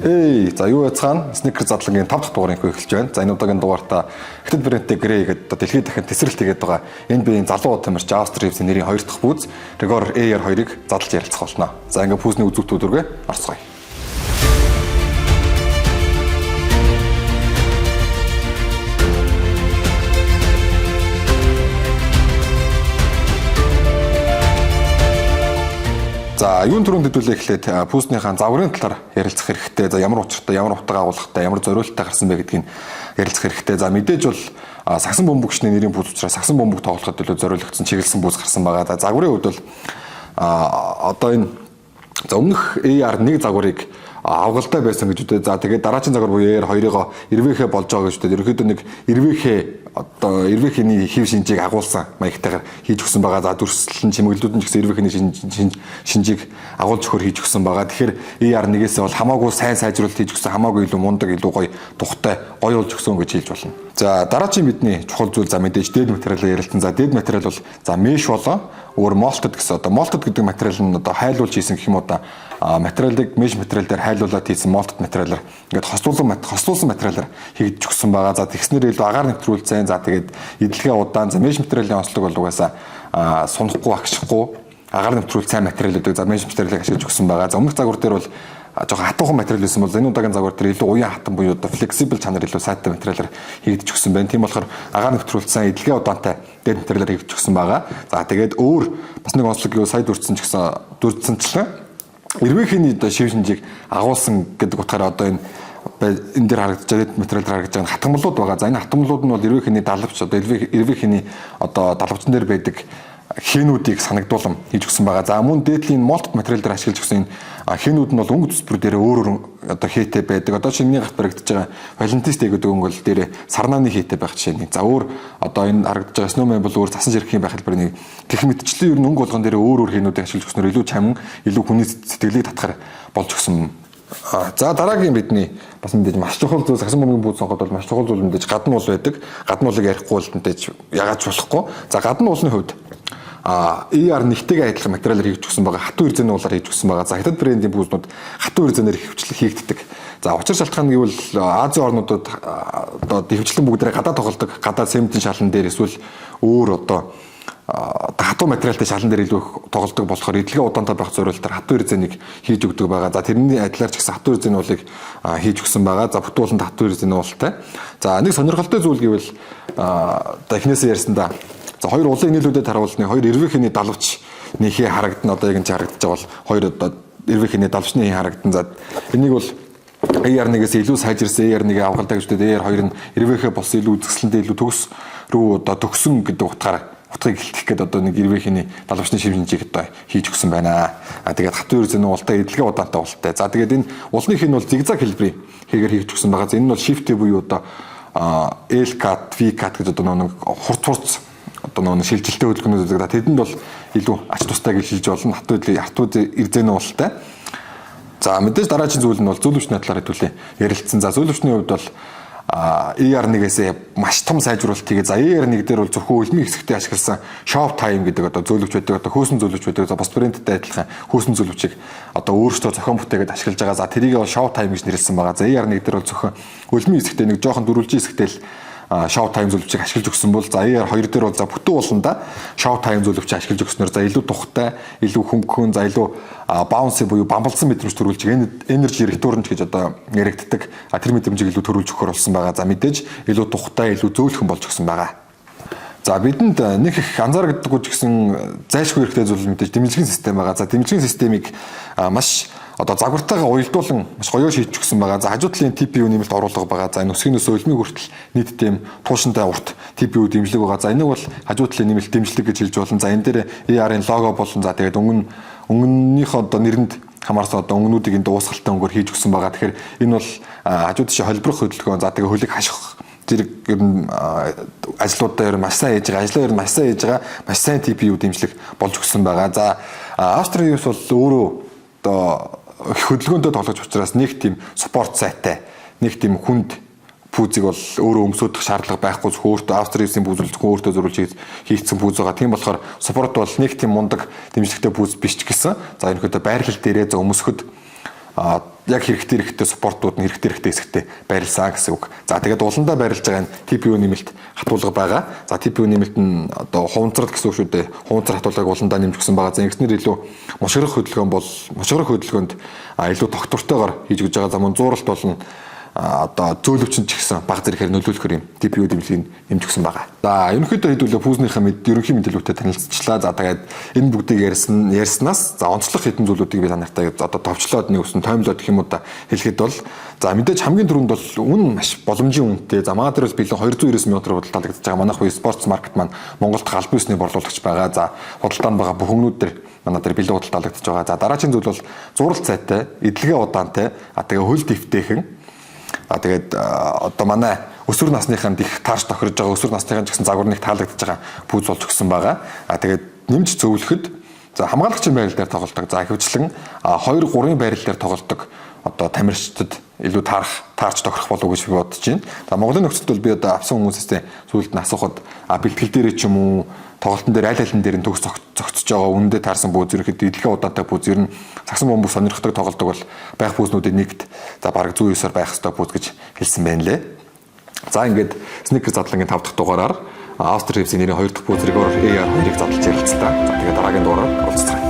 Эй, за юу яцгаана? Sneaker задлангийн 5 дахь дугаарыг эхэлж байна. За энэ удаагийн дугаартаа Хятад брендтэй Grey гэдэг одоо дэлхийд дахин тесрэлт хийгээд байгаа NBA-ийн залуу тамирч Austin Reaves-ийн нэрийн 2 дахь пүүз Regor AR2-ыг задлж ярилцах болно. За ингээ пүүзний үзүүтүүд рүүгээ орцгоё. За юун түрүүнд хэдүүлээ эхлээд пүүснийхаа загварын талаар ярилцах хэрэгтэй. За ямар учиртай, ямар утга агуулгатай, ямар зориулттай гарсан бэ гэдгийг ярилцах хэрэгтэй. За мэдээж бол сагсан бөмбөгчний нэрийн пүүз учраас сагсан бөмбөг тоглоход илүү зориулагдсан чиглэсэн пүүз гарсан байгаа. За загварын хувьд бол одоо энэ за өмнөх AR1 загварыг авгалтай байсан гэж үдээ. За тэгээд дараагийн загвар буюу AR2-ыг эрвээхэ болж байгаа гэж үдээ. Ерөнхийдөө нэг эрвээхэ одоо эрвээхний хэв шинжийг агуулсан маягтайгаар хийж өгсөн байгаа. За дүрслэн чимэглэлүүд нь ч гэсэн эрвээхний шинжийг агуулж өгөхөр хийж өгсөн байгаа. Тэгэхээр AR1-ээс бол хамаагүй сайн сайжруулалт хийж өгсөн, хамаагүй илүү мундаг, илүү гоё тухтай, гоё болж өгсөн гэж хэлж болно. За дараагийн бидний чухал зүйл за мэдээж дээд материалаар ярилцсан. За дээд материал бол за mesh болон өөр molted гэсэн одоо molted гэдэг материал нь одоо хайлуулж хийсэн гэх юм уу да материалыг mesh материал дээр хайлуулад хийсэн molted материалаар ингээд хослуулсан материалаар хийгдэж өгсөн байгаа. За тэгснээр илүү агаар нэвтрүүлсэн. За тэгээд эдлэгээ удаан. За mesh материалын онцлог бол угаасаа сунахгүй, агшихгүй агаар нэвтрүүл сайн материал гэдэг. За mesh материалыг ашиглаж өгсөн байгаа. За өмнөх загвар дээр бол жоохон хатуухан материал байсан бол энэ удаагийн загвар дээр илүү уян хатан буюу одоо flexible чанар илүү сайтай материалаар хийгдэж өгсөн байна. Тийм болохоор агаар нэвтрүүлсэн эдлэгээ удаантай дээд материалаар хийгдэж өгсөн байгаа. За тэгээд өөр бас нэг онцлог юу сая дүрдсэн ч гэсэн дүрдсэнчлэн эрвээхний одоо шив шинжийг агуулсан гэдэг утгаараа одоо энэ дээр харагдаж байгаа дээд материал дээр харагдаж байгаа хатгамлууд байгаа. За энэ хатгамлууд нь бол эрвээхний далавч одоо эрвээхний одоо далавчан дээр байдаг хэнүүдийг санагдуулан хийж өгсөн байгаа. За мөн дээдлийн молт материал дээр ашиглаж өгсөн энэ хэнүүд нь бол өнгө төсбөр дээр өөр өөр одоо хээтэй байдаг. Одоо шиний гарт баригдаж байгаа Valentine's Day гэдэг өнгө бол дээр сарнааны хээтэй байх жишээ нэг. За өөр одоо энэ харагдаж байгаа Snowman бол өөр засан ширхгийн байх хэлбэр нэг. Гэх мэтчлэн ер нь өнгө болгон дээр өөр өөр хэнүүдийг ашиглаж өгснөөр илүү чамин, илүү хүний сэтгэлийг татхаар болж өгсөн. За дараагийн бидний бас мэдээж маш чухал зүйл сагсан бөмбөгийн пүүз сонгоход бол маш чухал зүйл мэдээж гадна уул байдаг. Гадна уулыг ярихгүй бол мэдээж ягаад ч болохгүй. За гадна уулны хувьд ER нэгтэйгээ адилхан материалаар хийж өгсөн байгаа. Хатуу эрзэний уулаар хийж өгсөн байгаа. За хятад брендийн пүүзнүүд хатуу эрзэнээр хөвчлэх хийгддэг. За учир шалтгаан гэвэл Азийн орнуудад одоо хөвчлэн бүгдээрээ гадаа тоглодог. Гадаа цементийн шалан дээр эсвэл өөр одоо хатуу материалтай шалан дээр илүү их тоглодог болохоор эдлэгээ удаантай байх зориултаар хатуу эрзэнийг хийж өгдөг байгаа. За тэрний адилаар ч гэсэн хатуу эрзэний уулыг хийж өгсөн байгаа. За бүтэн ууланд хатуу эрзэний уултай. За нэг сонирхолтой зүйл гэвэл одоо эхнээсээ ярьсан да. За хоёр улын нийлүүдэд харуул нэг хоёр эрвээхний далавч нэхээ харагдана. Одоо яг энэ харагдаж байгаа бол хоёр одоо эрвээхний далавчны харагдана. За энийг бол AR1-ээс илүү сайжирсан AR1-ийг авгалдаа гэж үздэг. AR2 нь эрвээхээ болсон илүү үзэсгэлэнтэй илүү төгс рүү одоо төгсөн гэдэг утгаараа утгыг хэлтгэх гээд одоо нэг эрвээхний далавчны шив шинжийг одоо хийж өгсөн байна. А тэгээд хатуу ерзэн уултай эдлэгээ удаантай уултай. За тэгээд энэ улны хин бол зигзаг хэлбэрийн хийгээр хийж өгсөн байгаа. За энэ нь бол shift буюу одоо L cut, V cut гэж одоо нэг хурц хурц одоо нэг шилжилттэй хөдөлгөөнүүд үздэг. Тэдэнд бол илүү ач тустай гэж хэлж болно. Хатуу эрзэн уултай. За мэдээж дараагийн зүйл нь бол зөөлөвчний талаар хэдүүлээ ярилцсан. За зөөлөвчний хувьд бол ER1-ээс маш том сайжруулалт хийгээ. За ER1 дээр бол зөвхөн өлмийн хэсэгтээ ашигласан Shop Time гэдэг одоо зөөлөвч байдаг, одоо хөөсөн зөөлөвч байдаг. За бус брендтэй адилхан хөөсөн зөөлөвчийг одоо өөрсдөө зохион бүтээгээд ашиглаж байгаа. За тэрийг бол Shop Time гэж нэрлэсэн байгаа. За ER1 дээр бол зөвхөн өлмийн хэсэгтээ нэг жоохон дөрвөлжин хэсэгтээ л Show Time зөөлөвчийг ашиглаж өгсөн бол за ER2 дээр бол за бүтэн ууланда Show Time зөөлөвчийг ашиглаж өгснөөр за илүү тухтай, илүү хөнгөн, за илүү bouncy буюу бамбалсан мэдрэмж төрүүлж energy return гэж одоо яригддаг. Тэр мэдрэмжийг илүү төрүүлж өгөхөр болсон байгаа. За мэдээж илүү тухтай, илүү зөөлхөн болж өгсөн байгаа. За бидэнд нэг их анзаарагддаггүй ч гэсэн зайлшгүй хэрэгтэй зүйл мэдээж дэмжлэгийн систем байгаа. За дэмжлэгийн системийг маш одоо загвартайгаа уялдуулан маш гоёо шийдэж өгсөн байгаа. За хажуу талын TPU нэмэлт оруулга байгаа. За энэ өсгийн өсөө өлмийн хүртэл нийт тийм туушинтай урт TPU дэмжлэг байгаа. За энийг бол хажуу талын нэмэлт дэмжлэг гэж хэлж болно. За энэ дээр ER-ын лого болон за тэгээд өнгөнийхөө одоо нэрэнд хамаарсан одоо өнгөнүүдийг энэ дуусгалтай өнгөөр хийж өгсөн байгаа. Тэгэхээр энэ бол хажуу тийш холбирох хөдөлгөөн. За тэгээд хөлийг хаших зэрэг ер нь ажлуудаа ер нь маш сайн хийж байгаа. Ажлаа ер нь маш сайн хийж байгаа. Маш сайн TPU дэмжлэг болж өгсөн байгаа. За Австрийн юус бол өөрөө одоо хөдөлгөөнтэй тоглож учраас нэг тийм спорт сайтай, нэг тийм хүнд пүүзийг бол өөрөө өмсөдөх шаардлага байхгүй, зөвхөн өөртөө Австрийн пүүз бол зөвхөн өөртөө зөрүүлж хийгдсэн пүүз байгаа. Тийм болохоор спорт бол нэг тийм мундаг дэмжлэгтэй пүүз биш ч гэсэн за ерөнхийдөө байрлал дээрээ за өмсөхөд яг хэрэгтэй хэрэгтэй support ууд нь хэрэгтэй хэрэгтэй хэсэгтээ байрлсан гэсэн үг. За, тэгээд уландаа байрлаж байгаа нь TPU нэмэлт хатуулга байгаа. За, TPU нэмэлт нь одоо хуванцрал гэсэн үг шүү дээ. Хуванцар хатуулгыг уландаа нэмж өгсөн байгаа. За, ингэснээр илүү мушгирах хөдөлгөөн бол мушгирах хөдөлгөөнд илүү тогтвортойгоор хийж өгж байгаа. За, мөн зууралт болон одоо зөөлөвчөнд ч гэсэн баг зэрэгээр нөлөөлөхөр юм TPU дэмжлэгийг нэмж өгсөн байгаа. За, ерөнхийдөө хэдүүлээ пүүзнийхээ ерөнхий мэдээлэлтэй танилцчихлаа. За, тэгээд энэ бүгдийг ярьснаас за онцлог хэдэн зүйлүүдийг би та нартай одоо товчлоод, нэг үсэн тоймлоод гэх юм уу да, хэлэхэд бол за мэдээж хамгийн түрүүнд бол үн маш боломжийн үнэтэй. За, манай дээр бол бэлэн 290 сая төгрөг худалдаалагдаж байгаа. Манайх үе Sports Market маань Монголд албан ёсны борлуулагч байгаа. За, худалдаанд байгаа бүх өмнүүд дээр манай дээр бэлэн худалдаалагдаж байгаа. За, дараагийн зүйл бол зурал цайтай, эдлэгээ удаантай, а тэгээ хөл дэвтэйхэн. А тэгээд одоо манай өсвөр насныханд их таарч тохирож байгаа, өсвөр насныхан ч гэсэн загвар нэг таалагдж байгаа пүүз болж өгсөн байгаа. А тэгээд нэмж зөвлөхөд, за, хамгаалагчийн байрал дээр тоглодог. За, ихэвчлэн 2 3-ын байрал дээр тоглодог одоо тамирчдад илүү таарч тохирох болов уу гэж би бодож байна. За, Монголын нөхцөлд бол би одоо авсан хүмүүсээс сүүлд нь асуухад бэлтгэл дээрээ ч юм уу, тоглолтын дээр аль алин дээр нь төгс зогцож байгаа, үнэндээ таарсан бүүз, ерөнхийдөө эдлэгээ удаантай бүүз, ер нь сагсан бөмбөг сонирхдаг тоглодог бол байх бүүзнүүдийн нэгт за бараг зүү ёсоор байх ёстой бүүз гэж хэлсэн байна лээ. За, ингээд sneaker задлангийн 5 дахь дугаараар Австри FC нэрийн 2 дахь бүүз Rigor AR 2-ыг задлж ярилцлаа. За, тэгээд дараагийн дугаараар уулзцгаая.